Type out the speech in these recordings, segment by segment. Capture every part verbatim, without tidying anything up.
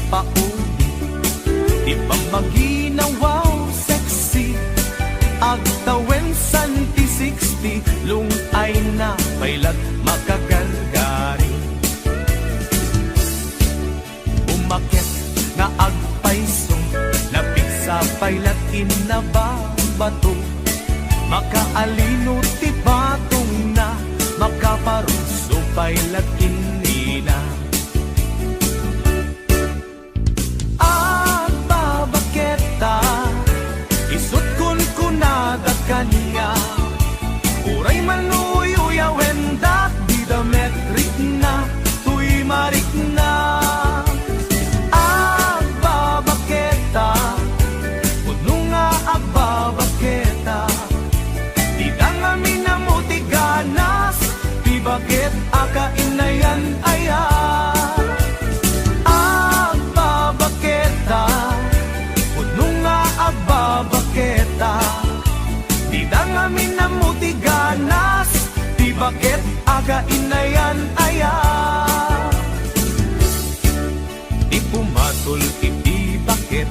Pauli ti pammaginawaw sexy, agtawen Santi sixty, lung-ayna pay la't makagalgari. Umaket nga agpayso, napigsa pay la't innababato. Makaalino ti batongna, makaparuso pay la't innina. Agbabaketa, isu't kunkunada kaniak, uray man no uyawendak, dida met rikna, toy marikna. Agbabaketa, pudno nga agbabaketa, dida ngamin ammo ti ganas, ti baket a kainayan aya. Agbabaketa, pudno nga agbabaketa, dida ngamin ammo ti ganas, ti baket a kainayan aya. Ti pumatol iti baket,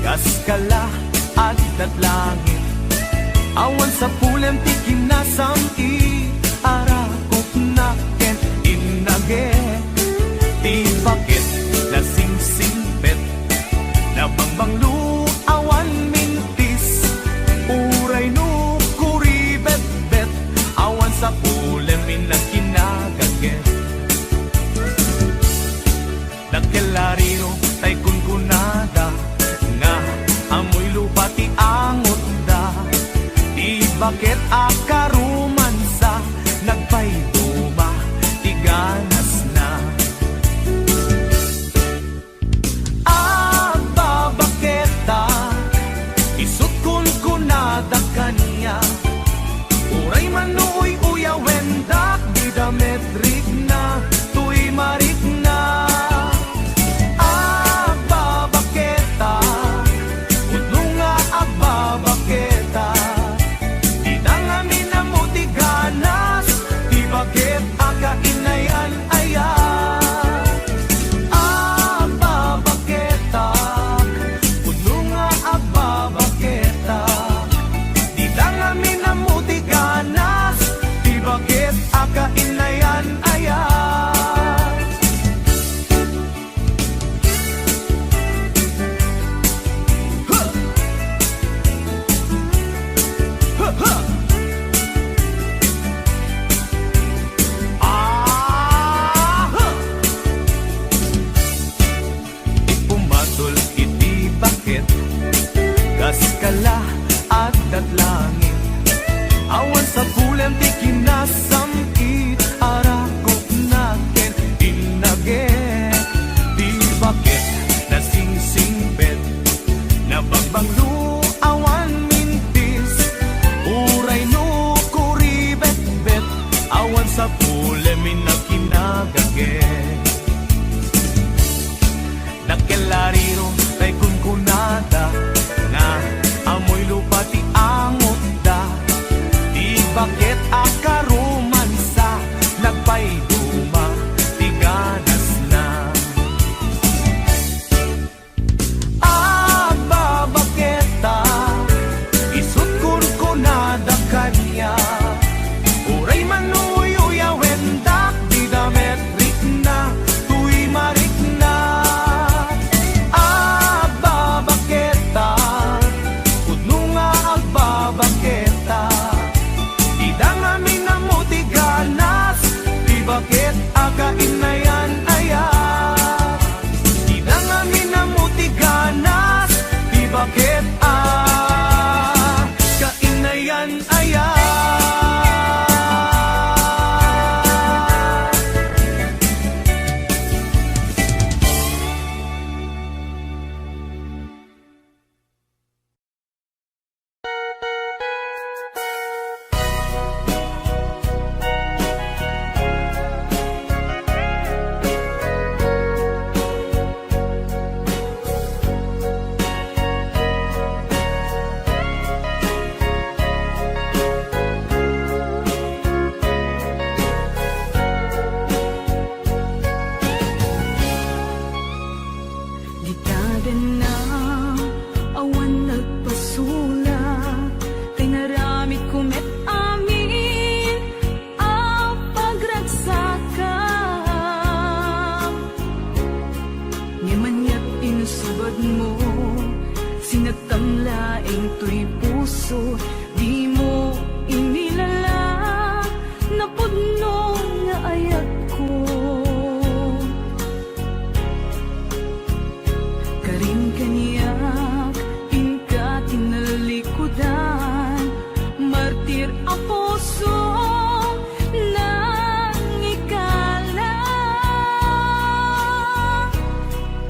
kas kala, adda't langit. Awan sapulem ti kinasam-it, arakopna ken innage. Ti baket nasingsingpet, nabangbanglo, awan mintis. Uray no kuribetbet, awan sapulem innak kinagaget. Dakkel a riro tay kunkunada nga ammoy lupa ti angotda. Ti baket a karumansa, nagpayduma ti ganasna. Agbabaketa, isu't kunkunada kaniak, uray man no uyawendak, dida met rikna, toy marikna. Agbabaketa, pudno nga agbabaketa, dida ngamin ammo ti ganas, ti baket a kainayan aya. Agbabaketa, pudno nga agbabaketa, dida ngamin ammo ti ganas, ti baket a kainayan aya. Ti pumatol iti baket, kas kala, adda't langit. Awan sapulem ti kinasam-it, arakopna ken innage. Ti baket nasingsingpet, nabangbanglo, awan mintis. Uray no kuribetbet, awan sapulem innak kinagaget. Dakkel a riro tay kunkunada nga ammoy lupa ti angotda. Ti baket a karumansa, nagpayduma ti ganasna. Agbabaketa, isu't kunkunada kaniak, uray man no uyawendak, dida met rikna, toy marikna. Agbabaketa, pudno nga agbabaketa, dida ngamin ammo ti ganas, ti baket a kainayan aya. Dida ngamin ammo ti ganas, ti baket a kainayan aya. Toy puso, dimo inilala, napudno nga ayatko. Karin kaniak, inka tinalikudan, martir a puso, nangikala.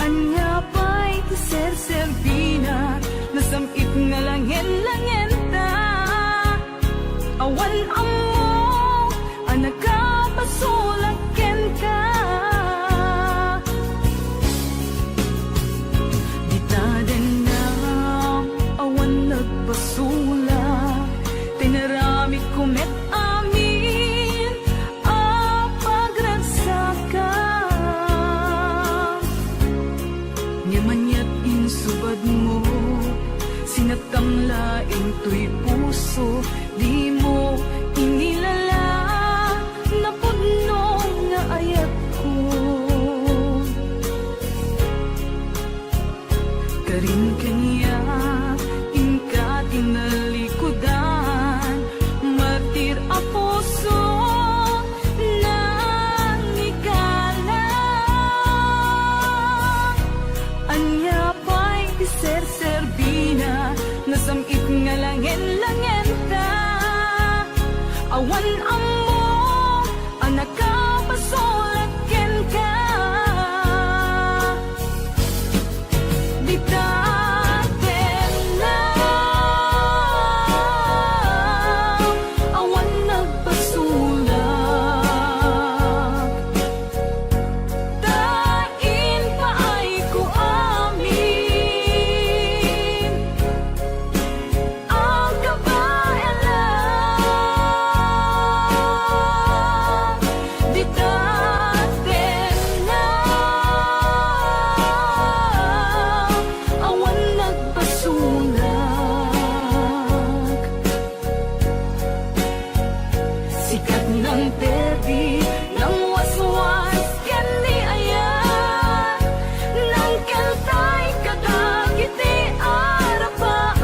Ania pay ti serserbina, nasam-it nga langen-langenta. Awan ammok a nakapasulak kenka. Dita dengngam, awan nagpasulak, tinaramidko met amin a pagragsakam. Ngem aniat insubadmo, sinattam laeng toy puso, dimo inilala, napudno nga ayatko. Karin kaniak, inka tinalikudan, martir a puso, nangikala. Ania pay ti serserbina, nasam-it nga langen-langenta. Awan ammok a nakapasulak kenka. Dita dengngam, awan nagpasulak. Ta impaayko amin a kabaelan. Dita dengngam, awan nagpasulak. Sikat nang perdi, nang waswas ken ni ayan, nang keltay kadagiti arapaak.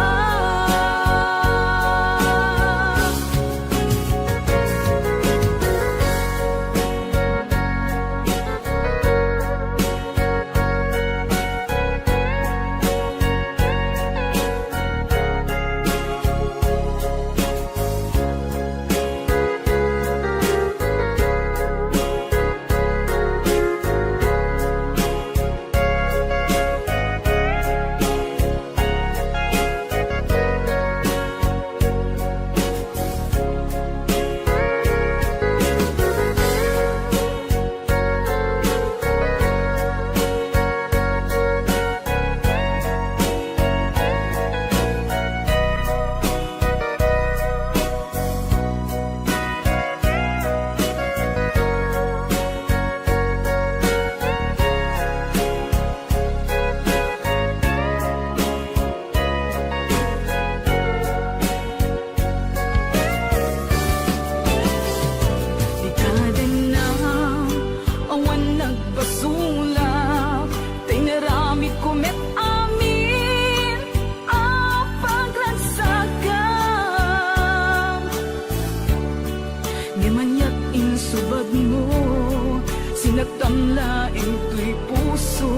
Dita dengngam, awan nagpasulak, ta inaramidko met amin a pagragsakam. Ngem aniat insubadmo, sinattam laeng toy puso,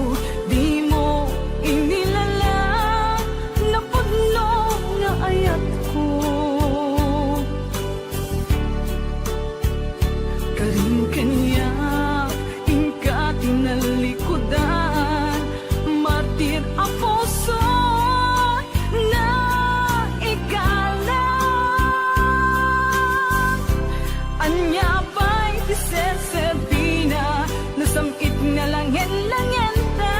dimo inilala, napudno nga ayatko. Karin kaniak, inka tinalikudan, martir a puso, naikala. Ania pay ti serserbina, nasam-it nga langen-langenta.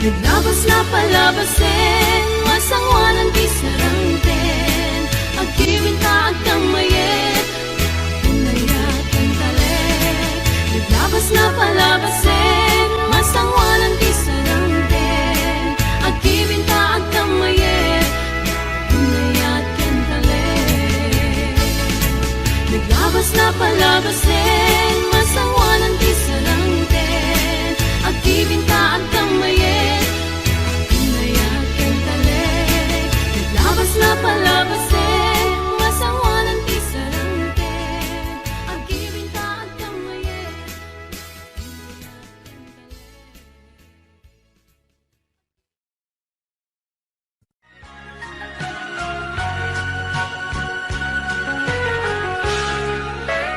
Naglabas na palabasen, masangoanan ti sarangten. Agkibinta, agkammayet, inayat ken talek. Naglabas na palabasen, masangoanan ti sarangten. Agkibinta, agkammayet, inayat ken talek. Naglabas na palabasen, masangoanan ti sarangten. Agkibinta, agkammayet, inayat ken talek. Naglabas na palabasen, masangoanan ti sarangten. Agkibinta, agkammayet.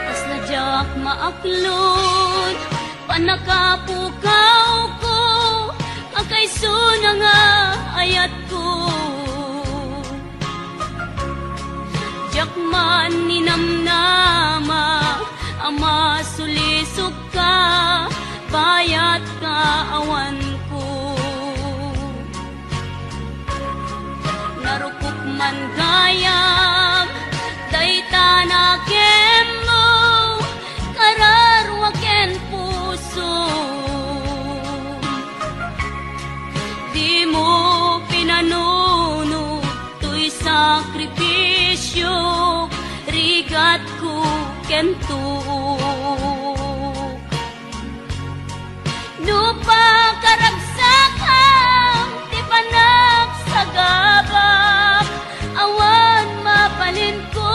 Kasla diak maaklod, pannakapukawko, akaysona nga ayatko. Diak man ninamnama a masulisogka, bayat kaawanko. Narukok man gayam dayta nakemmo, kararua ken puso. Dimo pinanunot toy sakripisiok, rigatko ken tuok. No pakaragsakam ti panagsagabak, awan mabalinko.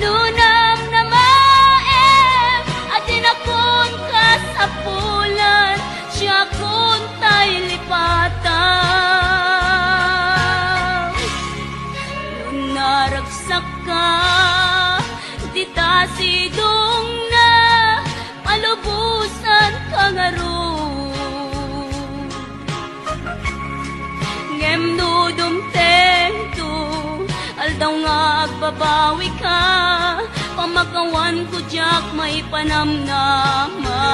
No namnamaem a dinakon kasapulan, siakon tay lipatam. No naragsakka, dita sidongna, malubosanka ngarud. Ngem no dumtengto, aldaw nga agbabawika, pamakawanko diak maipanamnama.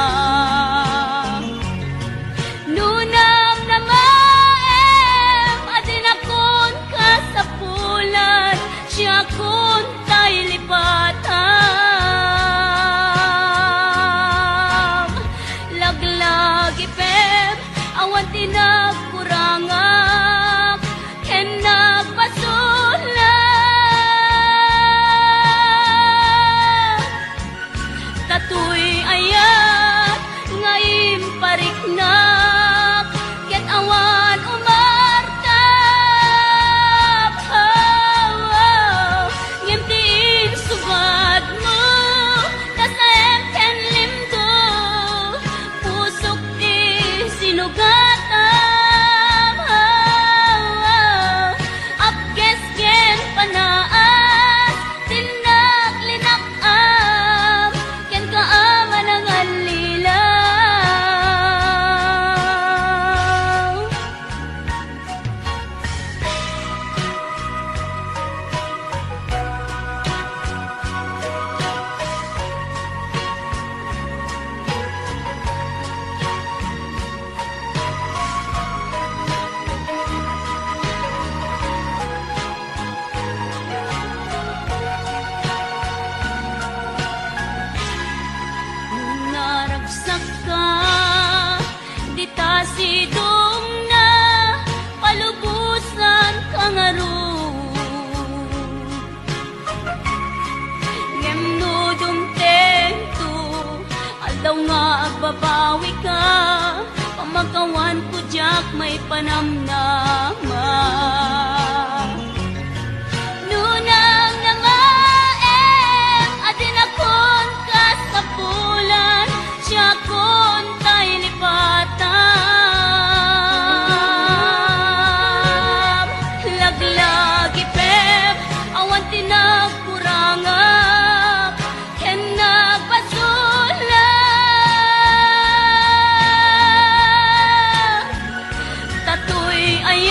No namnamaem a dinakon kasapulan, siakon tay lipatam. Laglagipem, awan ti nagkurangak ken nagbasolak. Datoy ayat nga impariknak ket awan umartak. Ngem ti insugatmo, nasaem ken limdo, pusok ti sinugatam. Apges ken panaas, tinnak linak-am, kenka a manangallilaw. No naragsakka, dita sidongna, palubosanka ngarud. Ngem no dumtengto, aldaw nga agbabawika, pamakawanko diak maipanamnama. No namnamaem a dinakon kasapulan, siakon tay lipatam. Laglagipem, awan ti nagkurangak ken nagbasolak. Datoy ay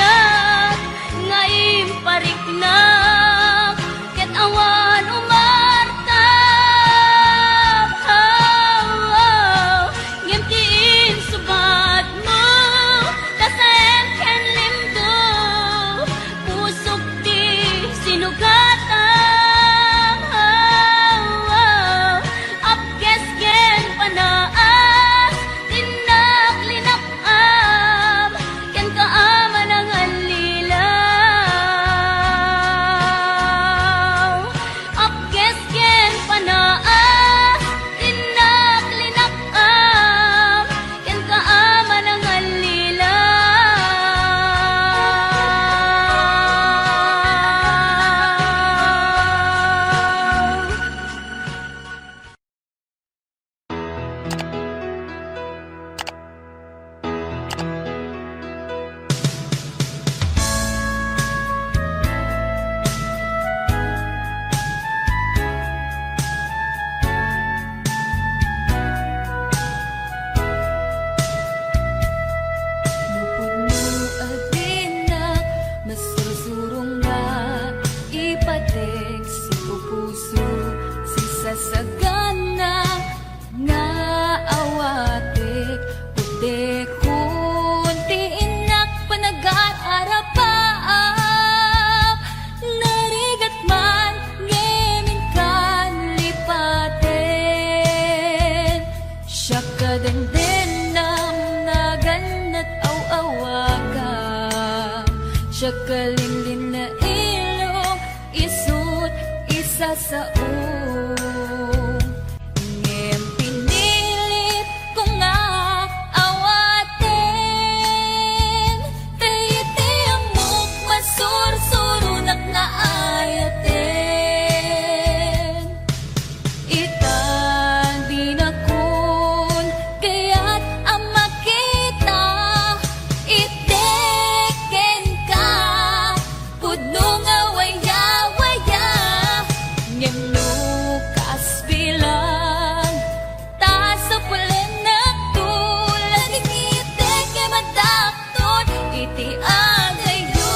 Dendennam, nagannak, aw-awaka. Siak a linlinna ilong, isut' isasaom. Ngem pinilit ko nga awaten, ta iti ammok masursuronak nga ayaten. Itan dinakon kayat a makita, iti kenka pudno nga wayawaya, ngem no kas bilang, ta sapulennakto, lagingiti ket madakton iti adayo.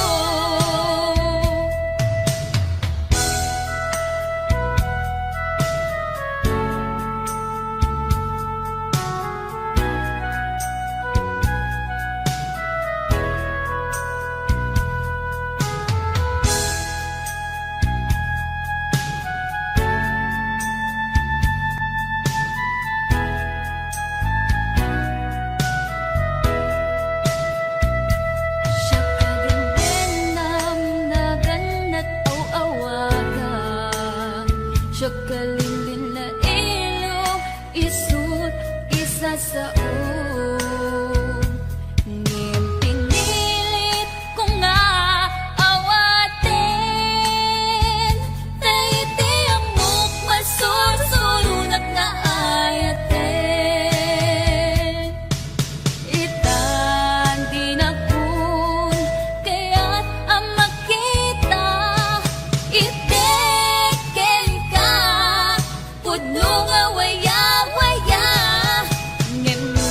Siak a dendennam, nagannak, aw-awaka. Siak a linlinna ilong, isut' isasaom. Ngem pinilit ko nga awaten, ta iti ammok masursuronak nga ayaten. Itan dinakon kayat a makita, iti kenka pudno nga wayawaya, ngem no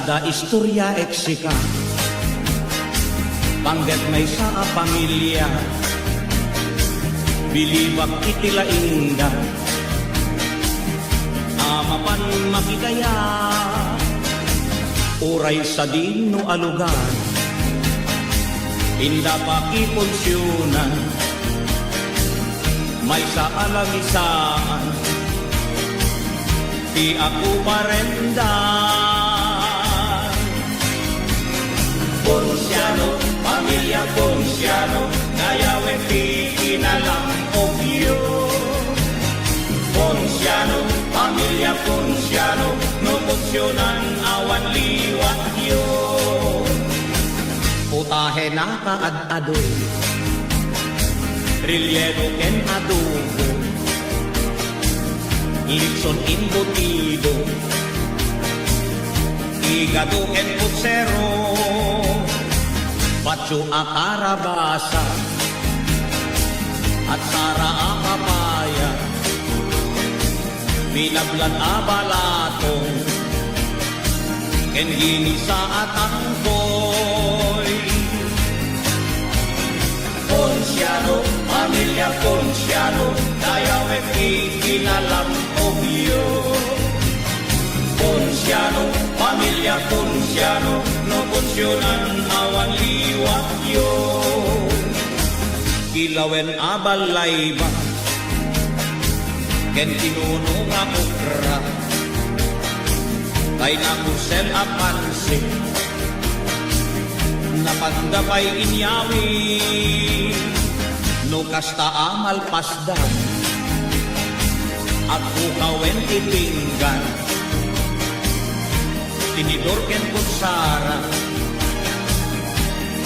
Adda istorya eksika, panggep maysa a pamilia, bilibak iti laingda, a mapan makidaya, uray sadino a lugar, inda pakipunsionan, maysa a lamisaan, ti akuparendan. Ponciano, pamilia Ponciano, dayawek ti kinalampogyo. Ponciano, pamilia Ponciano, no punsionan awan liwatyo. Putahe nakaad-, adu, relleno ken adobo, litson embutido, igado ken putsero, patio a karabasa, atsara a papaya, binablan a balatong, ken ginisa a tangkoy. Ponciano, pamilia Ponciano, dayawek ti kinalampogyo. Ponciano, pamilia Ponciano, no punsionan awan liwatyo. Kilawen a ballayba, ken pinuno nga okra, kayna kusel a pansit, napanda pay inyawid. No kasta a malpasdan, agpukawen ti pinggan, tinidor ken kutsara,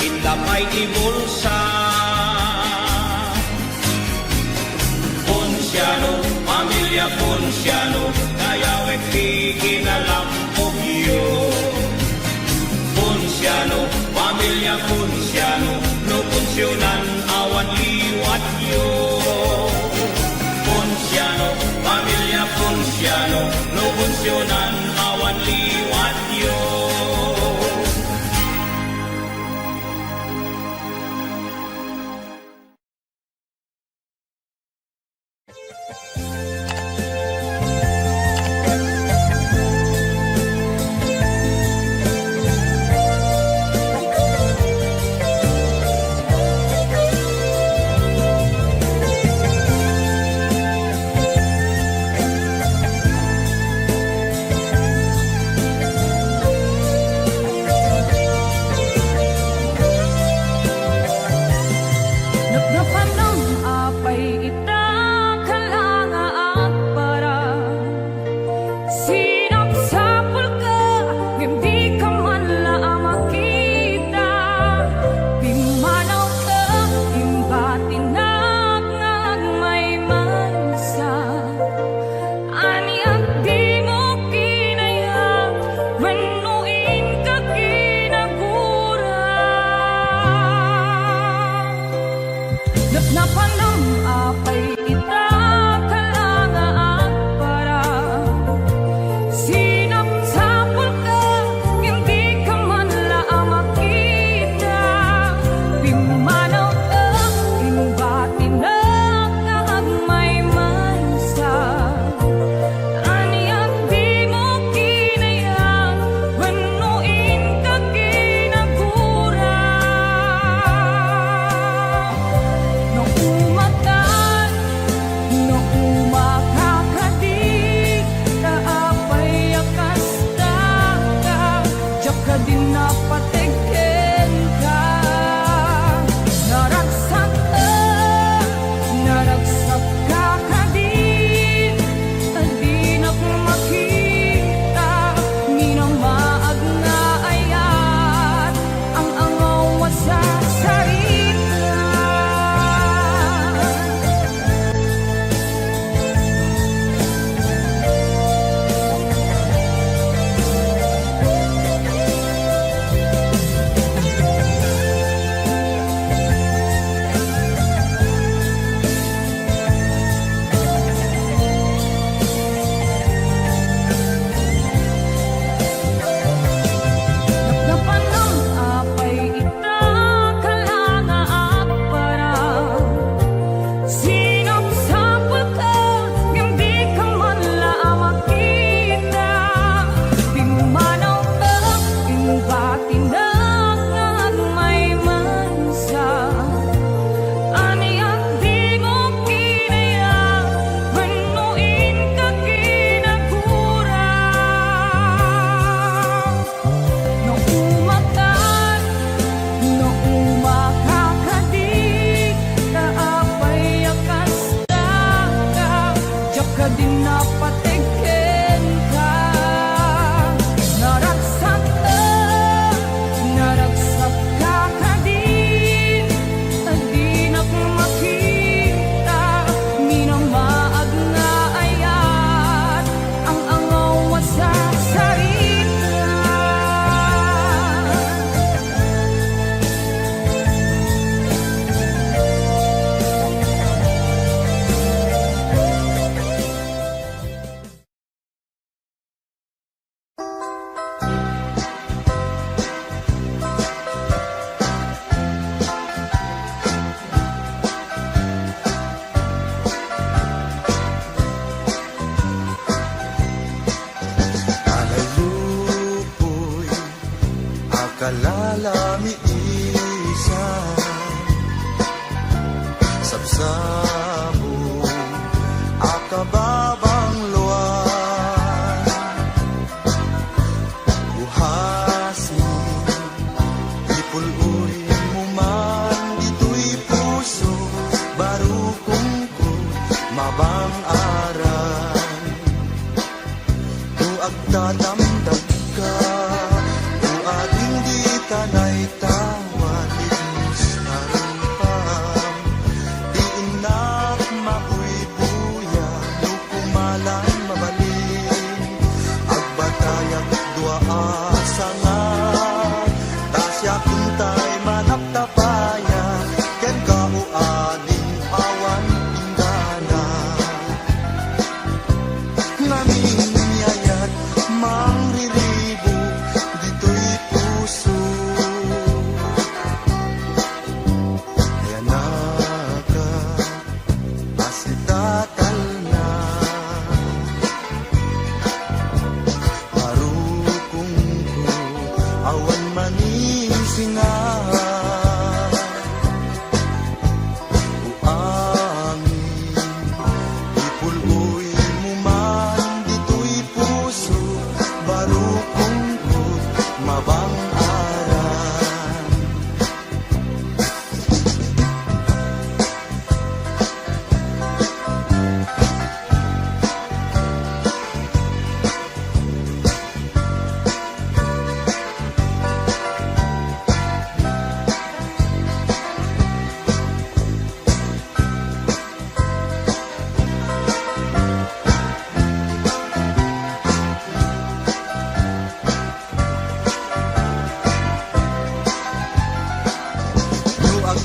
inda pay ti bulsa. Ponciano, pamilia Ponciano, dayawek ti kinalampogyo. Ponciano, pamilia Ponciano, no punsionan awan liwatyo. Ponciano, pamilia Ponciano, no punsionan awan liwatyo. Napnapanam apay ita, kala nga agparang. Sinapsapulka, ngem dika man la a makita. Pimmanawka, imbatinak nga agmaymaysa. Ania dimo kinayat wenno inka kinagura? Napnapanam apay ita, kala nga agparang. Sinapsapulka, ngem dika man la a makita. Pimmanawka, imbatinak nga agmaymaysa. Ania dimo kinayat wenno inka kinagura? No umatan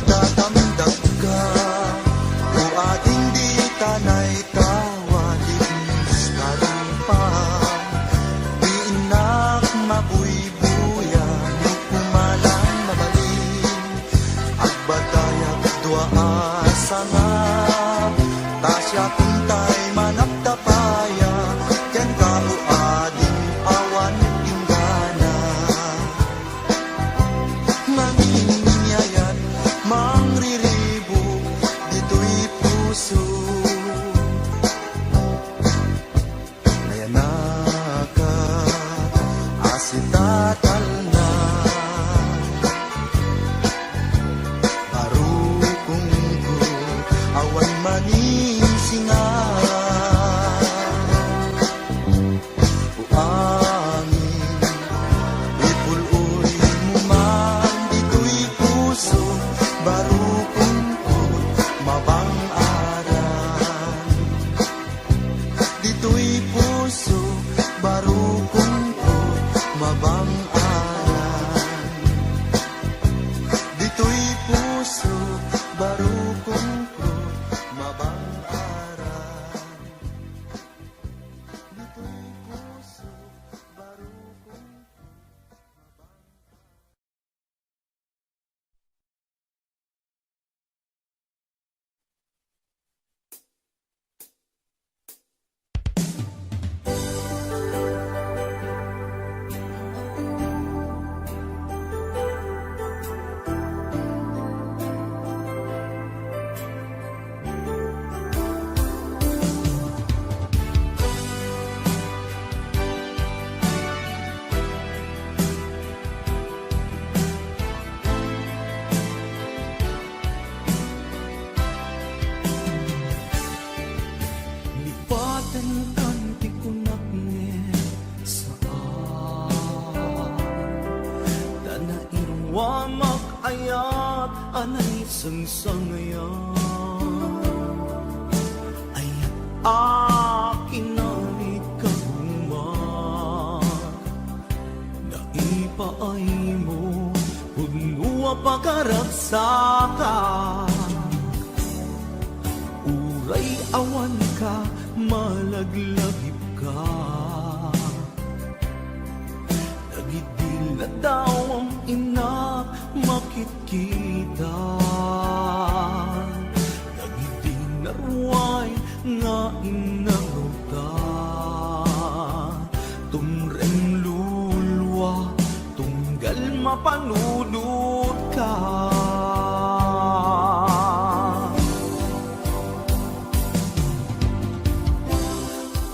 Tatamdagka, o ading dita naitawa, didis naripa. Di innak mabuybuya, no kumalan mabalin. Agbatayak dua a sanga, ta siak untay manaptapaya, kenka o ading awan inggana. Nangin ni ayat mangriribuk ditoy puso. Nayanaka a sitatalna. Barukongko, awan maning singa. O angin, ipul-oymo man ditoy puso, barukongko, mabang-aran. Ditoy puso, barukongko, mabang-aran. Ditoy puso, barukongko, mabang-aran. Ditoy puso, barukongko, mabang-aran. Lipatenkan ti kunak ngem saan, ta nairuamak ayat a naisangsangayan. Ayat a kinalikagumak, naipaaymo, pudno a pagaragsakan. Uray awanka, malaglagipka. Dagidi ladawam innak makitkita, dagidi naruay nga innawta, tumreng lulua, tunggal mapanunotka.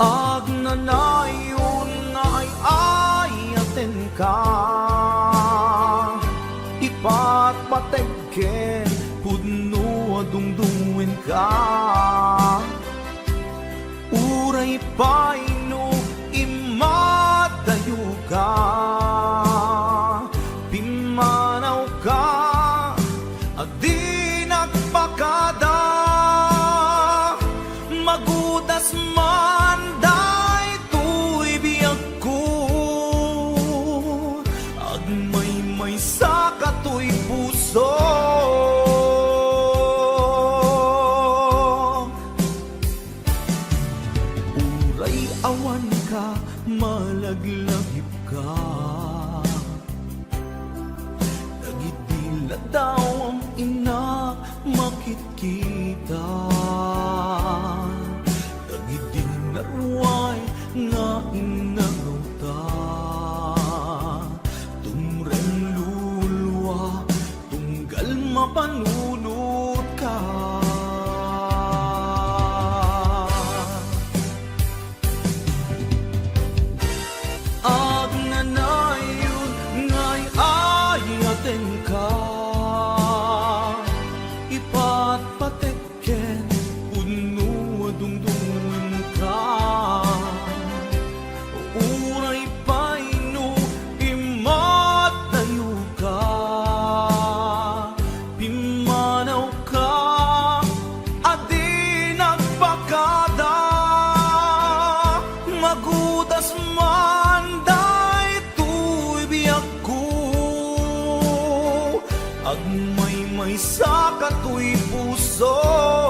Agnanayon nga ay-ayatenka, ipatpateg ken pudno a dungdungenka. Uray pay no immadayoka, pimmanawka a di nagpakada. Magudas man daytoy biagko, agmaymaysa katoy puso. Uray awanka, malaglagipka. Dagidi ladawam innak makitkita, dagidi naruay nga innawta, tumreng lulua, tunggal mapanunotka. Agnanayon nga ay-ayatenka, ipatpatek ken Katoy puso.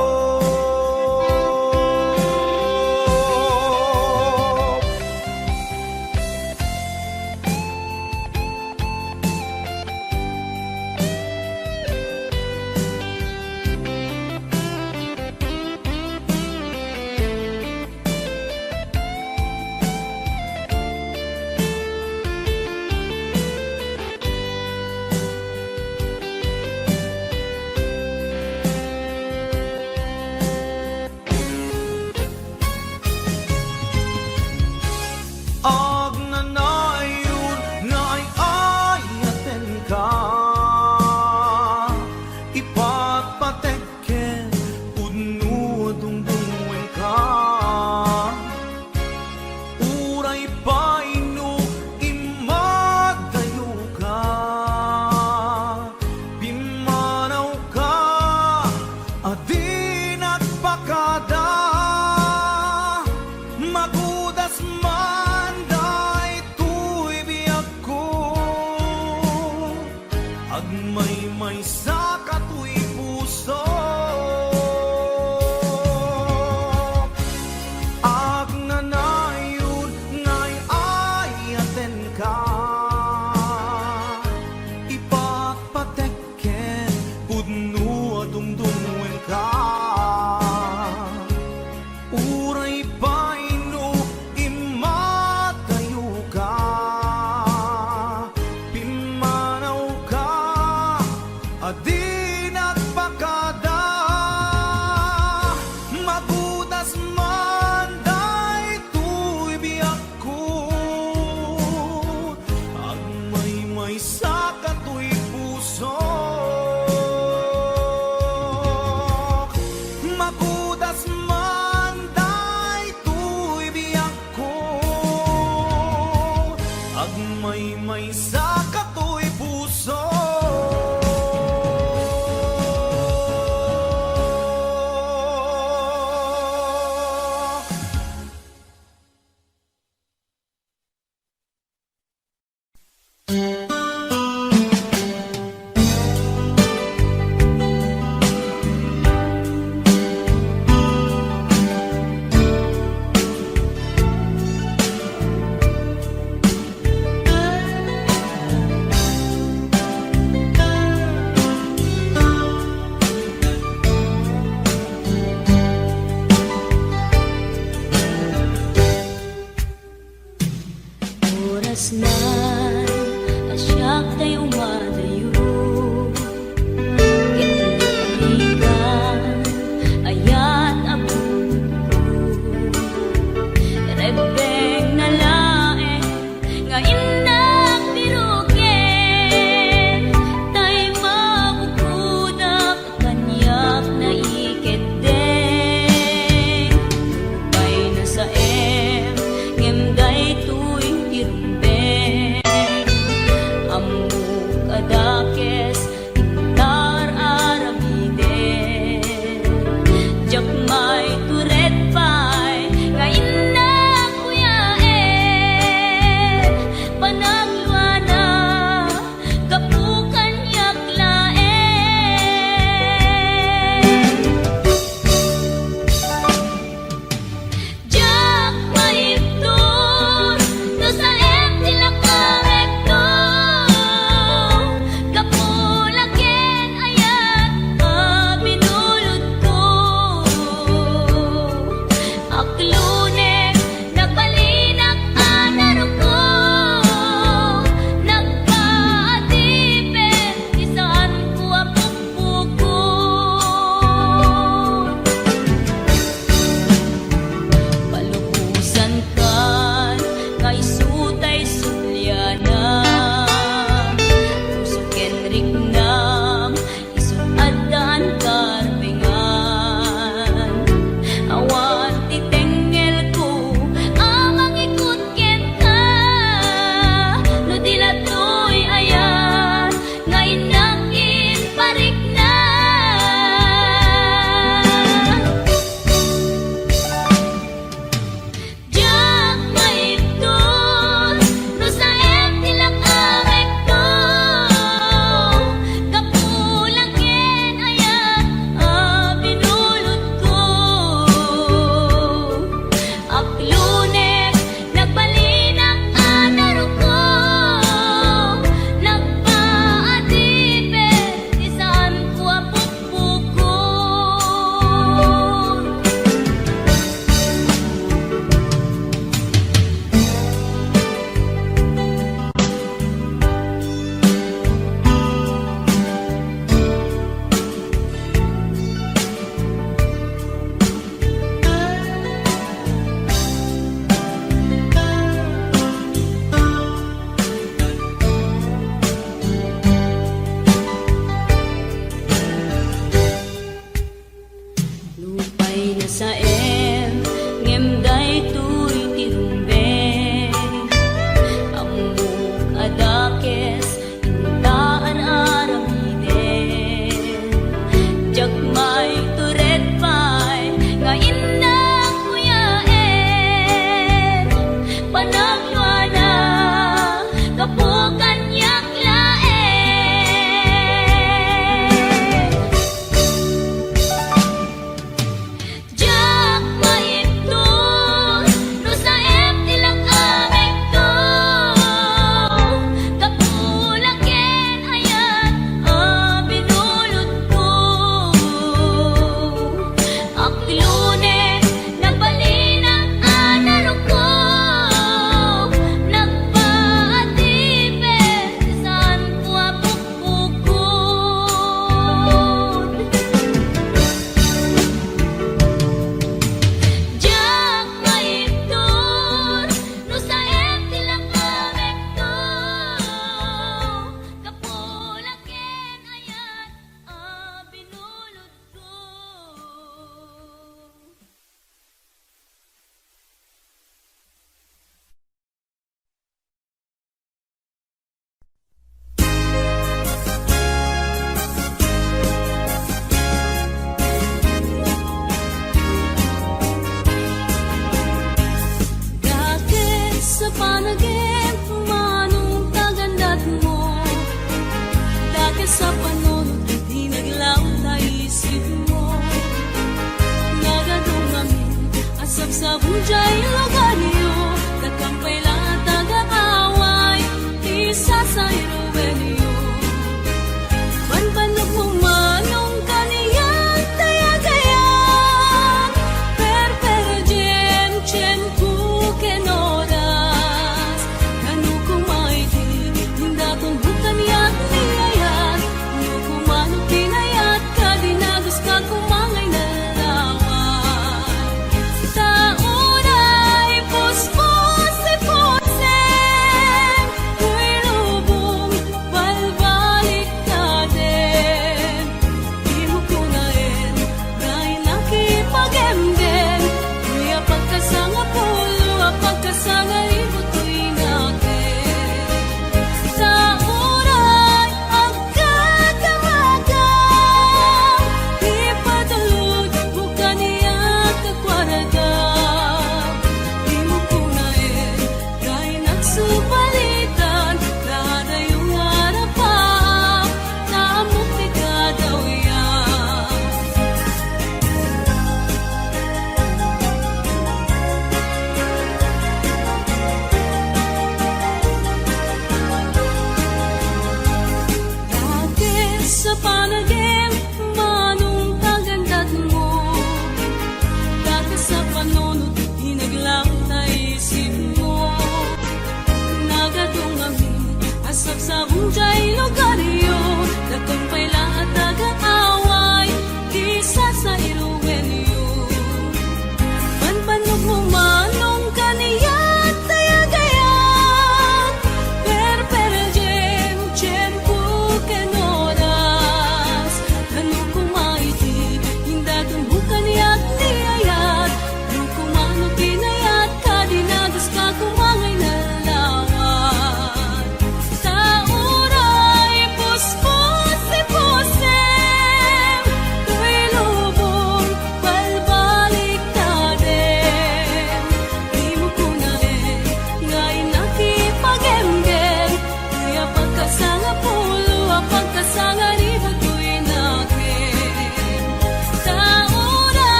Jay lugaryo, dakam pay la taga-away, isasayruenyo. Banbannog mo manong kanian dayagayan, perperdiem tiempo ken oras. Nano koma iti, indaton mo kaniak ni ayat, no kumano pinayat, kadi nagas ka koma nga inalawag. Ta uray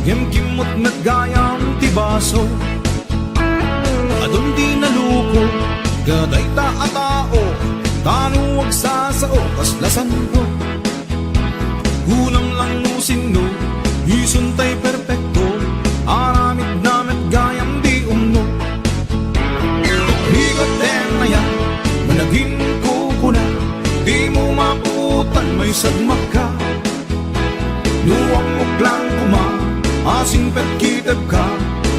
Ngem kimmut met gayam ti baso. Adun ti naluko kadayta a tao, tano agsasao kasla santo. Kunam lang no sinno, isuntay perpekto, aramidna met gayam di umno. Rigat ten aya, managinkukuna, dimo mapuotan maisagmakka. No ammok lang koma a singpet kitebka,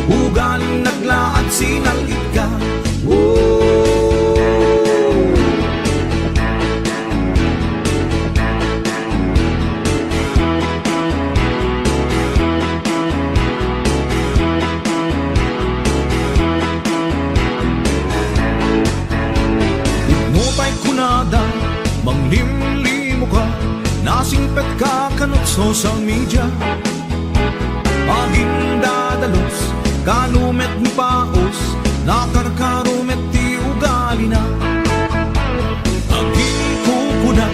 ugalim naglaat sinal-itka. Woo! Pudno pay kunada, manglimlimo ka, nasingpet ka kanut social media. Agindadalus, kanumet ni paos, nakarkaro met ti ugalina. Aginkukuna,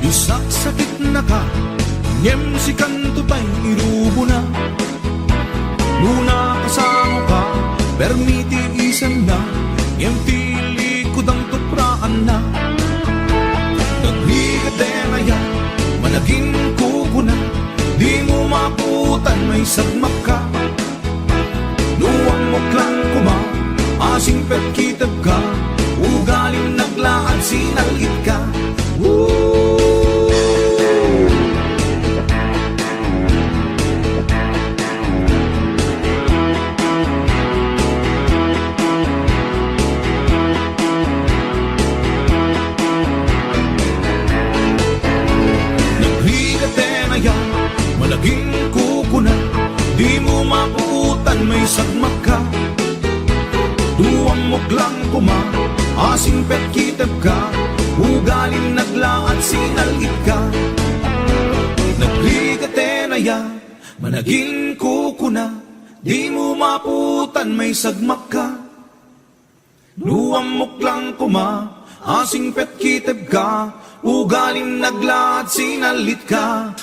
isaksakitnaka, ngem sikanto pay irubona. No nakasangoka, permi ti isenna, ngem ti likudangto praanna. Nagrigat ten aya, managinkukuna, dimo mapuotan maisagmakka. No ammok lang koma a singpet kitebka, ugalim naglaat sinal-itka. Woo! Nagrigat ten aya, managinkukuna, dimo mapuotan maisagmakka. No ammok lang koma a singpet kitebka, ugalim naglaat sinal-itka. Nagrigat ten aya, managinkukuna, dimo mapuotan maisagmakka. No ammok lang koma a singpet kitebka, ugalim naglaat sinal-itka.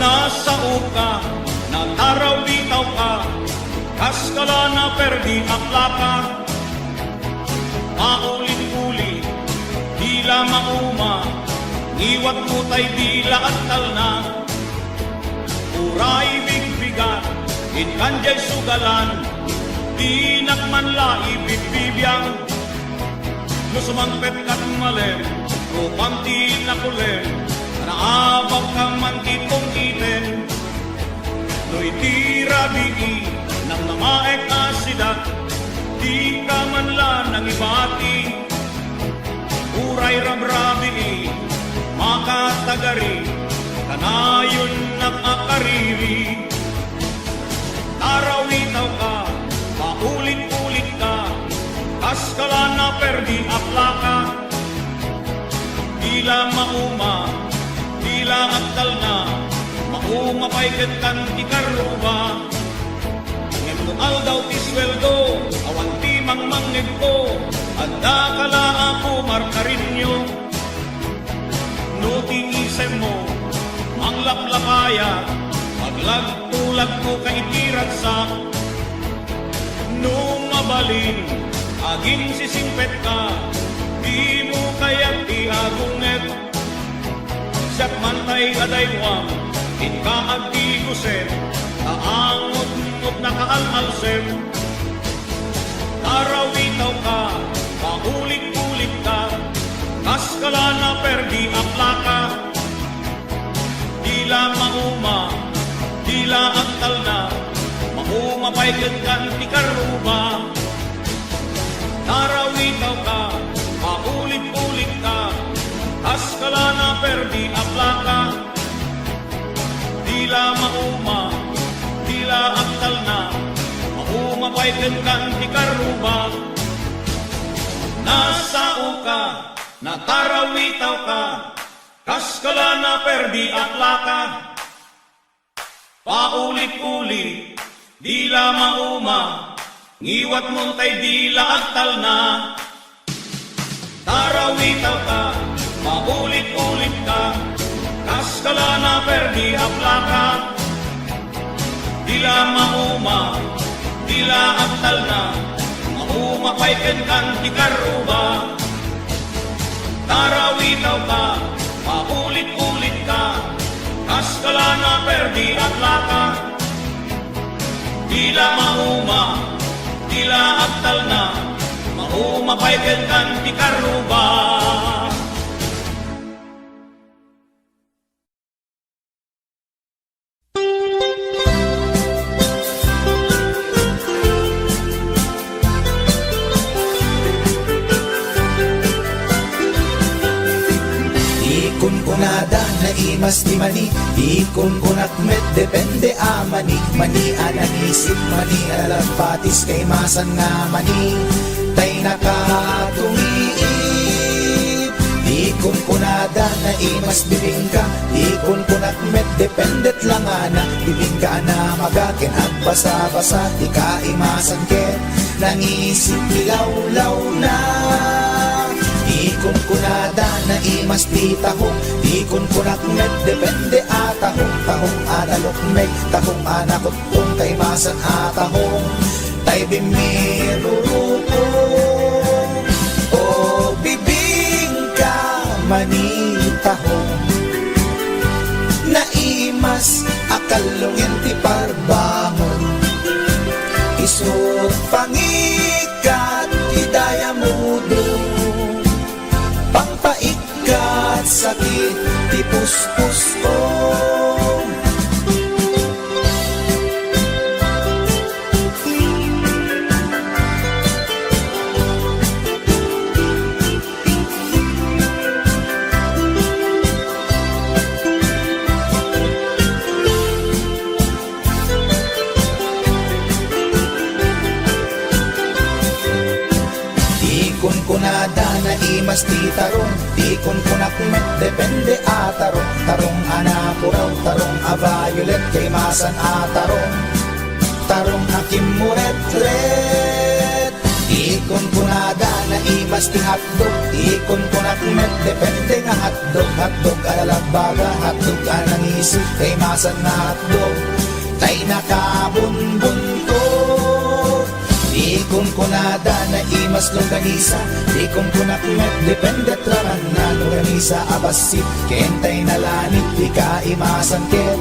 Nasaoka, natarawitawka, kas kala naperdi a plaka. Paulit-ulit, dila mauma, ngiwatmo tay dila agtalna. Uray bigbigat, inkan jay sugalan, dinak man la ibibbibiang. No sumangpet kat malem, rupam ti nakulem, naabak ka man ti pungiten. No iti rabii, namnamaek a sidak, dika man la nangibati. Uray rabrabii, makatagari, kanayonnak a kariri. Tarawitawka, paulit-ulitka, kas kala naperdi a plaka. Dila mauma, dila agtalna, mauma pay ket kan ti karruba. Ngem no aldaw ti sueldo, awan ti mangmangngegko, adda ka la a pumarkarinyo. No ti isemmo, manglaplapaya, maglagtulagto ka iti ragsak. No mabalin, aginsisingpetka, dimo kayat ti agunget. Siak man tay adaywam, inka agdiguset, ta angotngot nakaal-alsem. Tarawitawka, paulit-ulitka, kas kala naperdi a plaka. Talna, mauma pay kenkan ti karruba. Tarawitawka, paulit-ulitka, kas kalana perdi a plaka. Dila mauma, dila agtalna, mauma pay kenkan ti karruba. Nasaoka, natarawitawka, kas kalana perdi a plaka. Paulit-ulit, dila mauma, ngiwatmon tay dila agtalna. Tarawitawka, paulit-ulitka, kas kalana perdi a plaka. Dila mauma, dila agtalna, mauma pay kenkan ti karruba. Tarawitawka, paulit-ulitka, kas kalana perdi a plaka. Dila mauma, dila agtalna, mauma pay kenkan ti karruba. Di kunkunada, naimas ti mani. Di kunkunak met, depende a mani. Mani a nangisip, mani a nalagpatis, kaimasan nga mani tay nakatungiit. Di kunkunada, naimas bibingka. Di kunkunak met, dependet langana. Bibingka a namaga ken agbasa-basa, ti kaimasan ket nangisip ti lawlawna. Di kunkunada, naimas ti tahong. Di kunkunak met, depende a tahong. Tahong a nalukmeg, tahong a nakut- Kung kaimasan a tahong, tay bimmirurukong. O bibingka, mani tahong, naimas a kallungen ti parbangon. Isut pangikat ti dayamudong, pangpaik kat sakit ti puspusom. Di kunkunada, naimas ti tarong. Di kunkunak met, depende a tarong. Tarong a napuraw, tarong a violet, kaimasan a tarong. Tarong a kimmuretret. Di kunkunada, naimas ti hotdog. Di kunkunak met, depende nga hotdog. Hotdog a lalagbaga, hotdog a nangisip, kaimasan nga hotdog. Tay nakabunbunto. Di kunkunada, naimas longganisa. Di kunkunak met, depende a ranganna. Longganisa a bassit, ken tay nalanit, ti kaimasan ket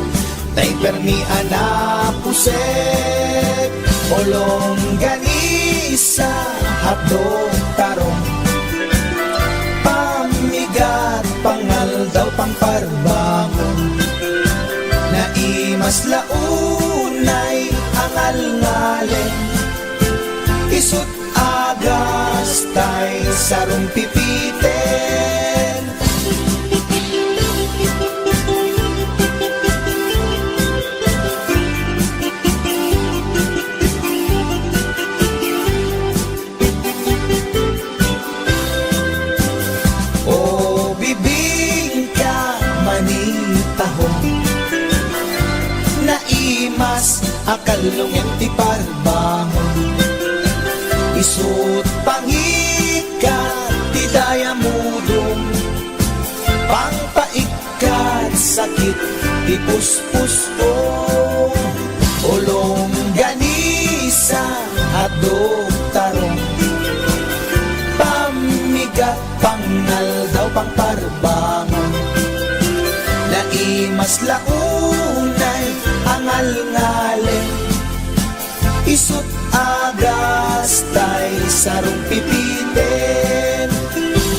tay permi a napuset. O longganisa, hotdog, tarong, pammigat, pangaldaw, pangparbangon. Naimas la unay a ngalngalem, isut agas tay sarumpipiten. O bibingka, mani tahong, naimas a kallungen ti parbangon. Isut pangikat ti dayamudong, pangpaik kat sakit ti puspusom. O longganisa, hotdog, tarong, pammigat, pangaldaw, pangparbangon. Naimas la unay a ngalngalem, isut agas tay sarumpipiten.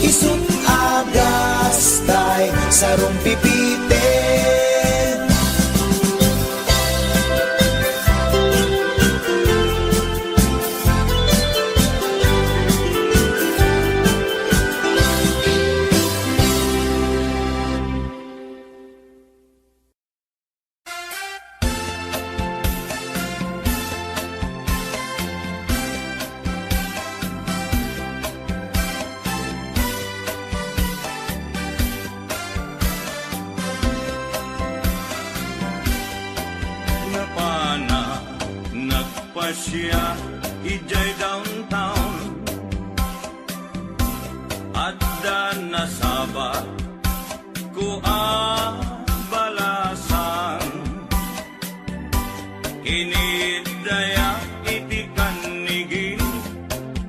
Isut agas tay sarumpipiten. Siya idiay downtown, adda nasabat ko a balasang. Kinidaya iti kannigi,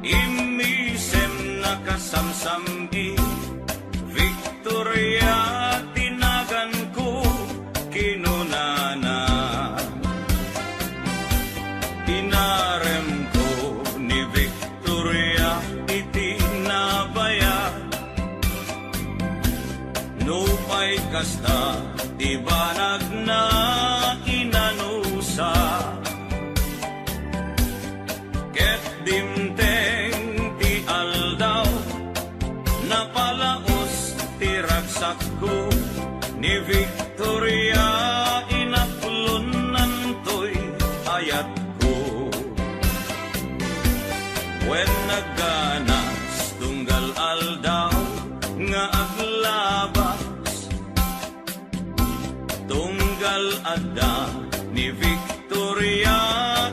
immisem nakasamsamgi. Victoria ti naganko, kinunana. Inaremko ni Victoria iti nabayag. Nupay kasta, ti banagna inanusa. Ket dimteng ti aldaw, napalaos ti ragsakko, ni Victoria inaplonnantoy ayatko. Wen nagganas tunggal aldaw nga aglabas, tunggal adda ni Victoria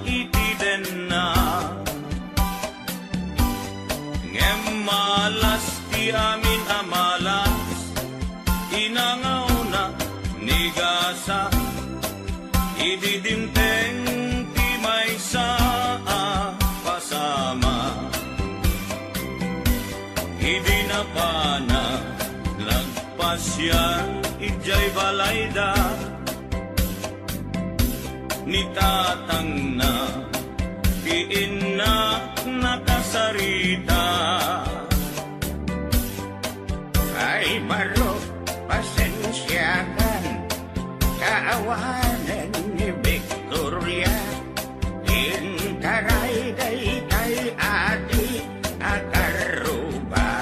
iti denna. Ngem malas ti amin a malas, inangawna ni gasa, idi dimteng ti maysa a pasama. Idi napana, nagpasiar idiay balayda. Ni tatangna, ti inna nakasarita. Ay, baro, pasensiakan, ta awanen ni Victoria. Intaray daytay ati a karruba.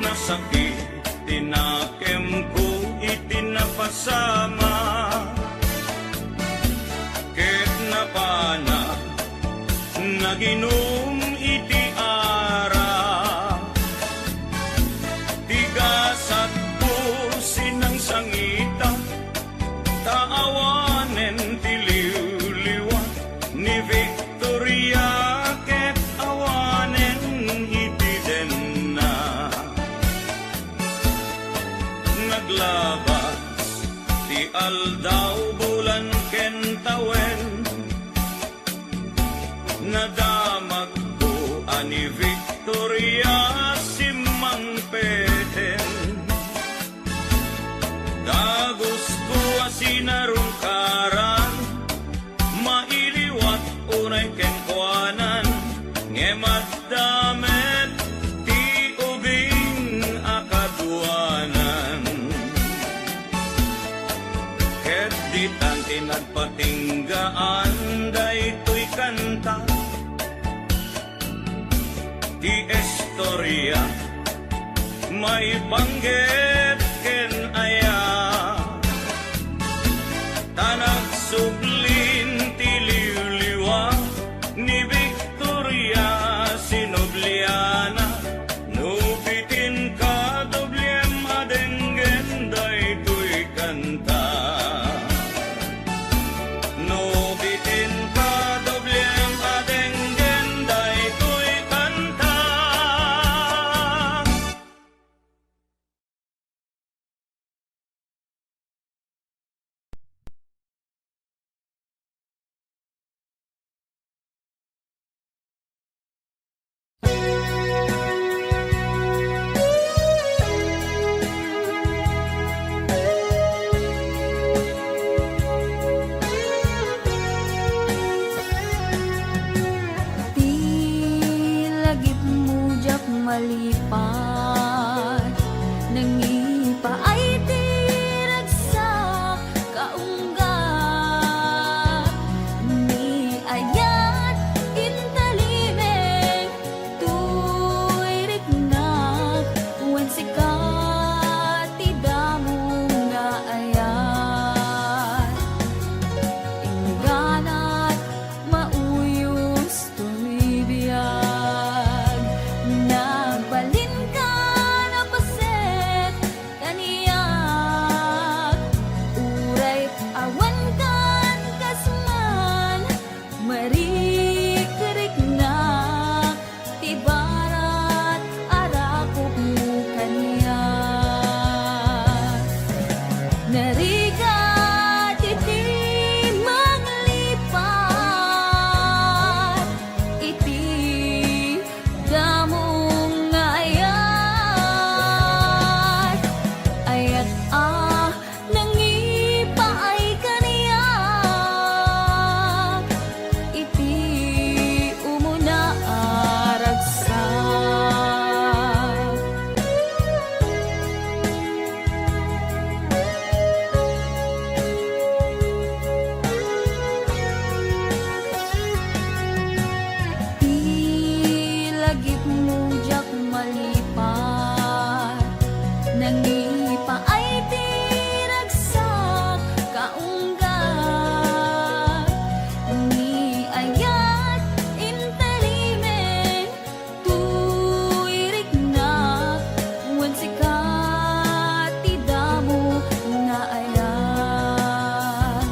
Nasakit ti nakemko iti napasama, ket napana naginum iti ara. Ti gasatko sinangsangita, ta awanen ti liwliwa ni Victoria ket awanen iti denna. Naglabas ti aldaw, bulan ken tawen, nadamagko a ni Victoria simmangpeten. Dagusko a sinarungkaran, mailiwat unay kenkuanan, ngem adda met ti ubing a kaduanan. Ket ditan ti nagpatinggaan daytoy kanta. Ti istoria maipanggep ken aya, ta nagsublin ti liwliwa ni Victoria, sinubliana. No bitin ka, dobliem a denggen daytoy kanta. No bitin ka, dobliem a denggen daytoy kanta. Nangipaay ti ragsak kaunggat, ni ayat intalimen toy riknak, wen sika ti damo nga ayat.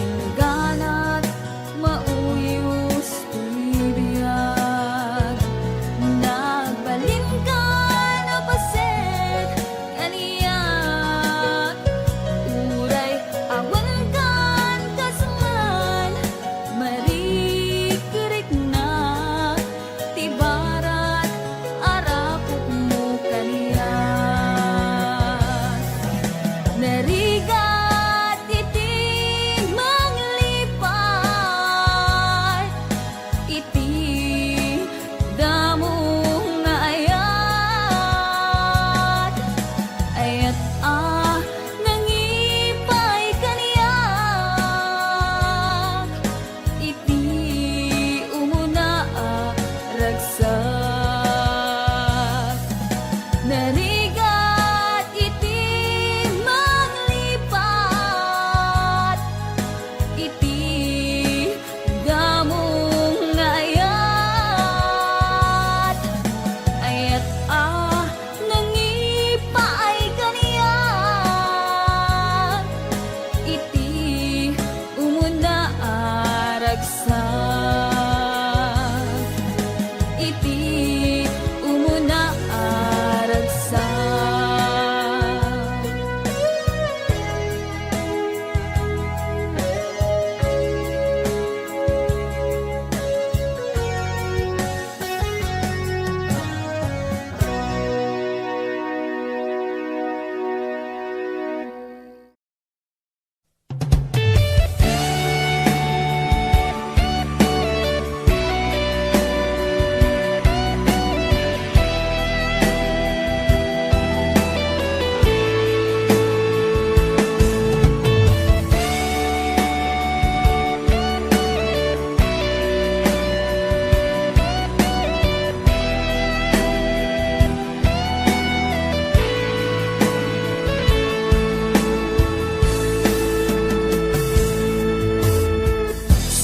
Ingganat mauyos toy biag. Nagbalinka a paset kaniak, uray awan kan kas man marikriknak ti barat a rapokmo kaniak. Narigat iti manglipat iti damo nga ayat, ayat a nangipaay kaniak iti umuna a ragsak. Narigat iti manglipat iti damo nga ayat, ayat a nangipaay kaniak iti umuna a ragsak, iti umuna a ragsak.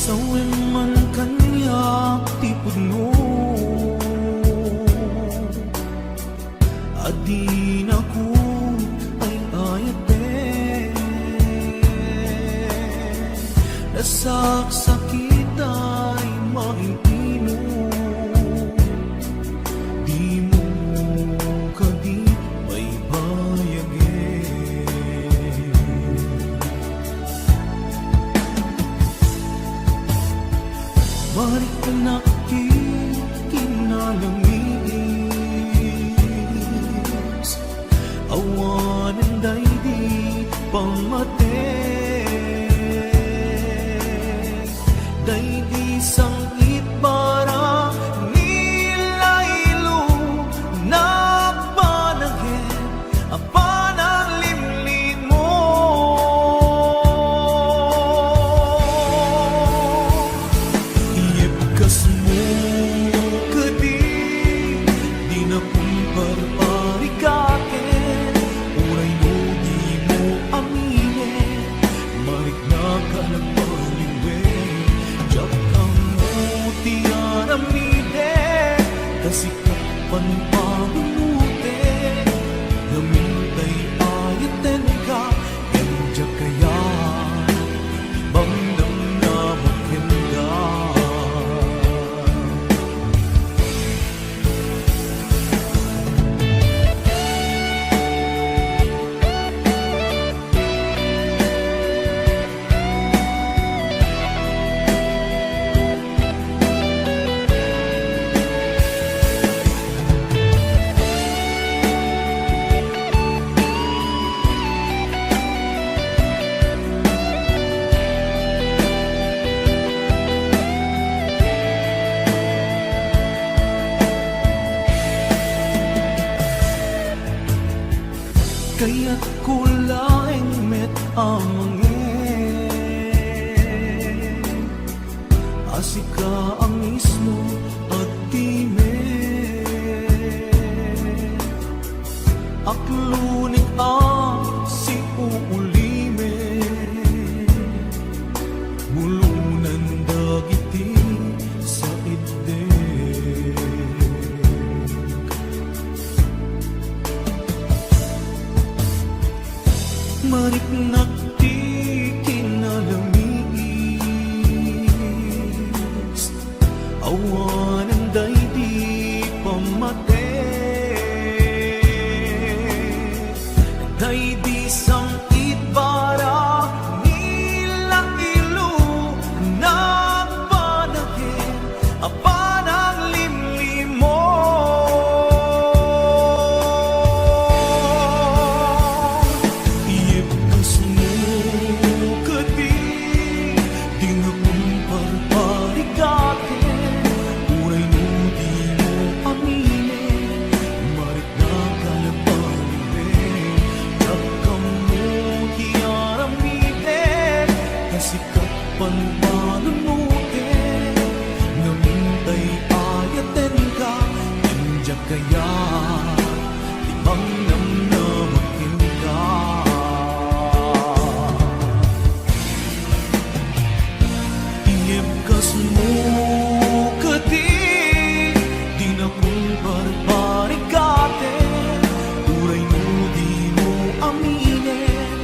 Sawen man kaniak ti pudno a dinakot ay-ayaten. Nasaksakit ay maintino. Dimo kadi baybayagen. Mariknak ti kinalangis. Awanen daydi pammateg. Daydi sangit barang ni Laylo, nagpanagen a panaglimlimo. Iyebkasmo kadi, dina pumparparigaten, uray no dimo aminen, mariknak a nagpaliwen, diak ammo ti aramiden, ta sika panipabunoten, ngamin tay-ayatenka, ken diak kayat ti mangnamnama kenka. Kayatko laeng met a mangen a sika a mismo agtimek. Ak-, Lunik a si uulimek, bulunan dagiti saiddek. Mariknak ti kinalamiis, awanen daydi pammatek. Daydi sang-it para ni Lailo, nagpanagen a panaglimlimon. Iyebkasmo kadi, dinakon parparigaten, uray no dimo aminen, mariknak a nagpaliwen, diak ammo ti aramiden, ta sika panpanunoten, ngamin tay ayatenka, ken diak kayat ti mangnamnama kenka. Iyebkasmo kadi, dinakon parparigaten, uray no dimo aminen,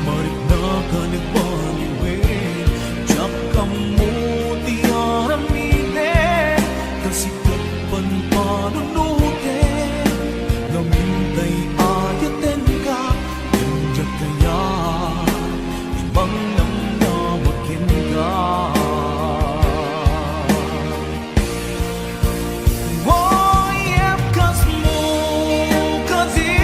mariknak a nagpaliwen, diak ammo ti aramiden, ta sika panpanunoten, ngamin tay ayatenka, ken diak kayat ti mangnamnama kenka. Iyebkasmo kadi,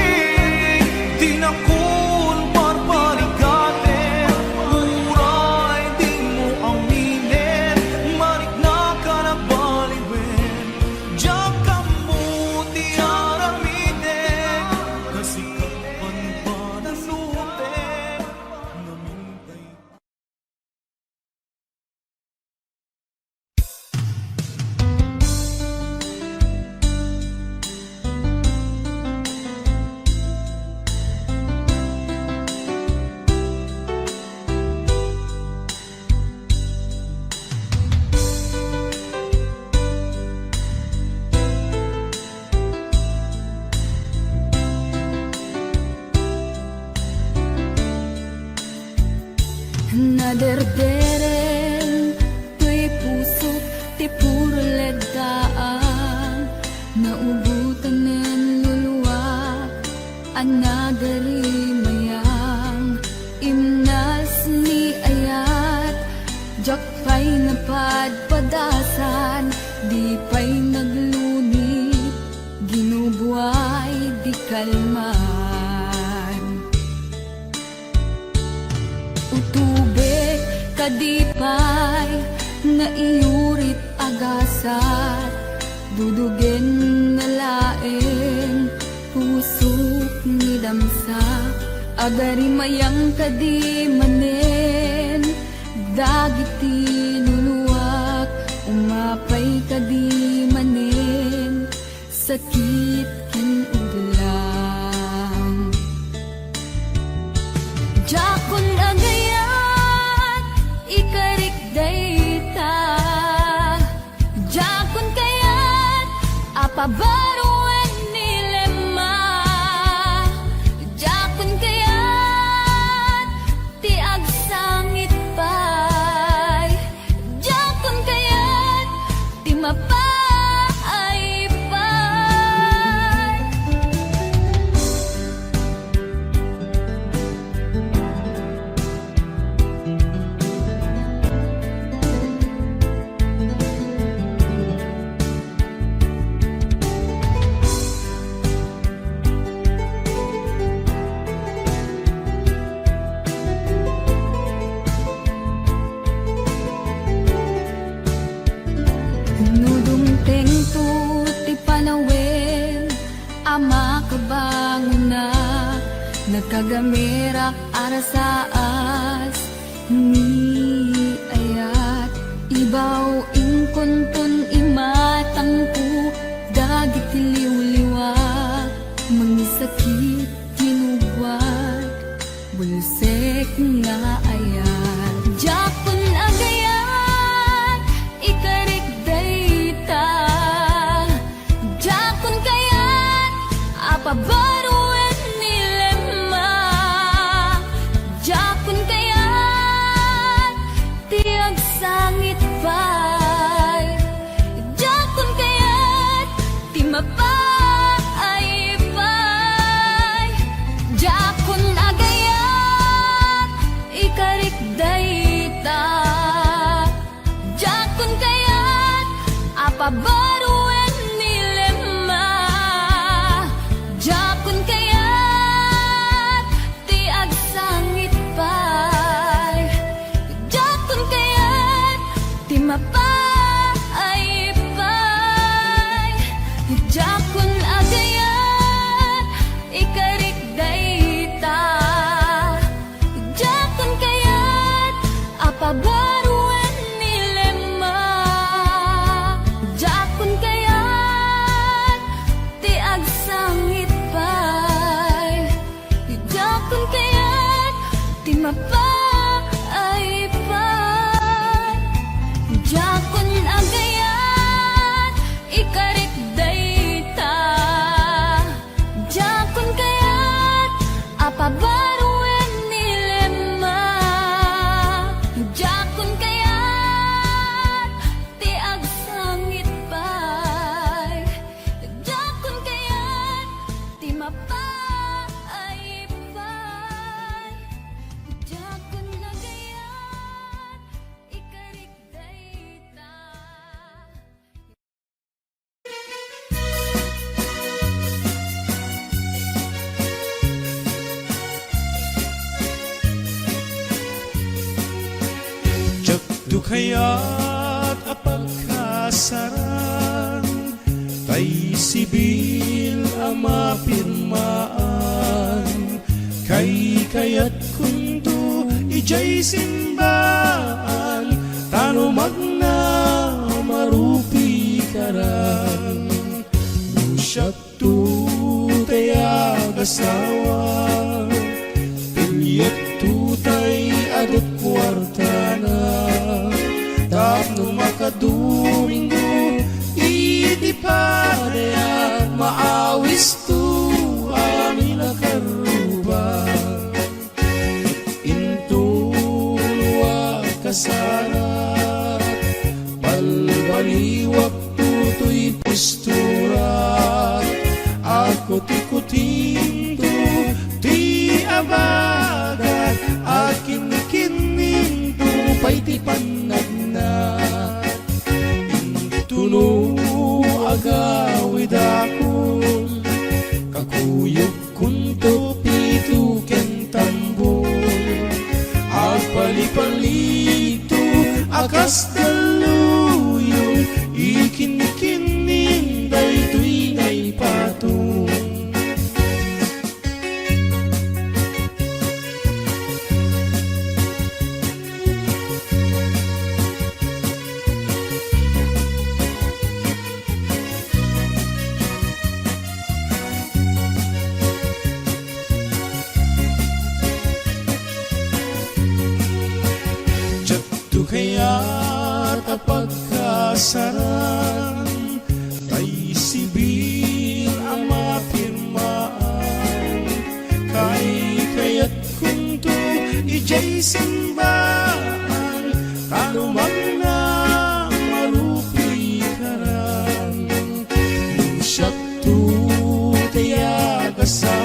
dinakon parparigaten, uray dimo aminen, mariknak a nagpaliwen, diak ammo ti aramiden, ta sika panpanunoten, ngamin tay Naderdereng toy pusok ti puro leddaang, naubotanen luluak a nagarimayang. Imnalsmi ayat, diak pay napadpadasan, di pay naglunit, ginubuay di kalman. Utubek kadi pay nga iyurit a gasat, dudugen na laeng pusok ni damsa. Agarimayang kadi manen dagiti luluak, umapay kadi manen sakit ken udlang. Diakon agayat ikarik dayta, diakon kayat a pabaruen ni Lemma, diakon kayat ti agsangit pay, diakon kayat ti mapaay pay. No dumtengto ti panawen a makabangonak, nakagamerak a rasaas ni ayat. Ibaw inkonton imatangko dagiti liwliwa, mangisakit Ulsek nga ayat, diakon agayat, ikarik dayta. Diakon kayat a pabaruen ni Lema. Diakon kayat ti agsangit pay. Diakon kayat ti mapaay pay. Diakon agayat, ikarik dayta. Diakon kayat a pabaruen ni Lema. Diakon kayat ti agsangit pay. Diakon kayat ti mapaay pay. Diakon agayat, ikarik dayta. Diakon kayat a pabaruen ni Lema. Diakon kayat ti agsangit pay. Diakon kayat ti mapaay pay. Diakon agayat, ikarik dayta. Diakon kayat a pabaruen ni Lema. Diakon kayat ti agsangit pay. Diakon kayat ti mapaay pay. Diakon agayat, ikarik dayta. Diakto kayat a pagkasaran, tay sibil a mapirmaan. Kaykayatkonto idiay simbaan, ta no magna, marupikaran. No siakto tay agasawa, piliekto tay adu ti kuartana, tapno makadomingo iti panayak, maawisto amin a karruba. Intono a kasarak, balbaliwakto toy puestora. Akutikutinto ti abagat, akinkinninto pay ti pannagna. Intono agawidakon, kakuyogkonto pito ken tambor. Agpalipalito a kas dalluyon, ikinkinnin daytoy nga ipatong. Diakto kayat a pagkasaran, tay sibil a mapirmaan. Kaykayatkonto idiay simbaan, ta no magna, marupikaran. No siakto tay agasa